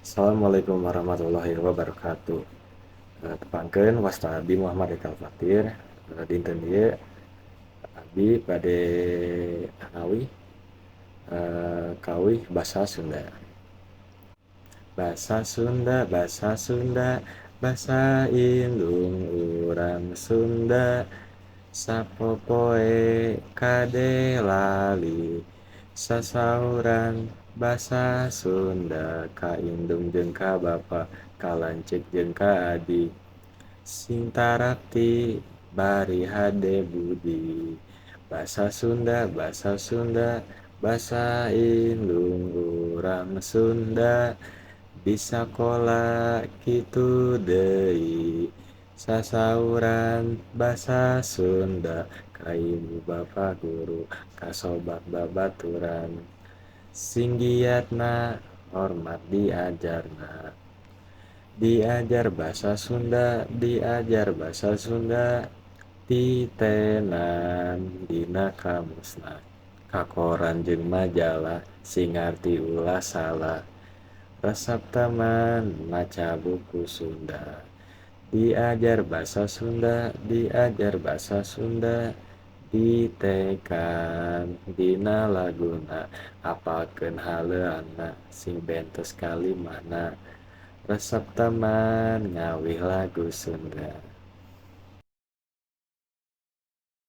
Assalamualaikum warahmatullahi wabarakatuh. Tepangkeun wasta abdi Muhammad Eka Fatir. Dinten ieu abdi bade ngawih kawih basa Sunda. Basa Sunda, basa Sunda, basa indung urang Sunda, sapopoe kade lali sasauran basa Sunda ka indung jeung ka bapa, ka lanceuk jeung ka adi, sing tarapti bari hade budi. Basa Sunda, basa Sunda, basa indung urang Sunda, di sakola kitu deui sasauran basa Sunda ka ibu bapa guru, ka sobat babaturan, sing giatna hormat diajarna. Diajar basa Sunda, diajar basa Sunda, titenan dina kamusna, ka koran jeung majalah, sing ngarti ulah salah. Resep teman maca buku Sunda. Diajar basa Sunda, diajar basa Sunda, ditekan dina laguna, apalkeun haleuangna sing bentes kalimahna. Resep teman ngawih lagu Sunda.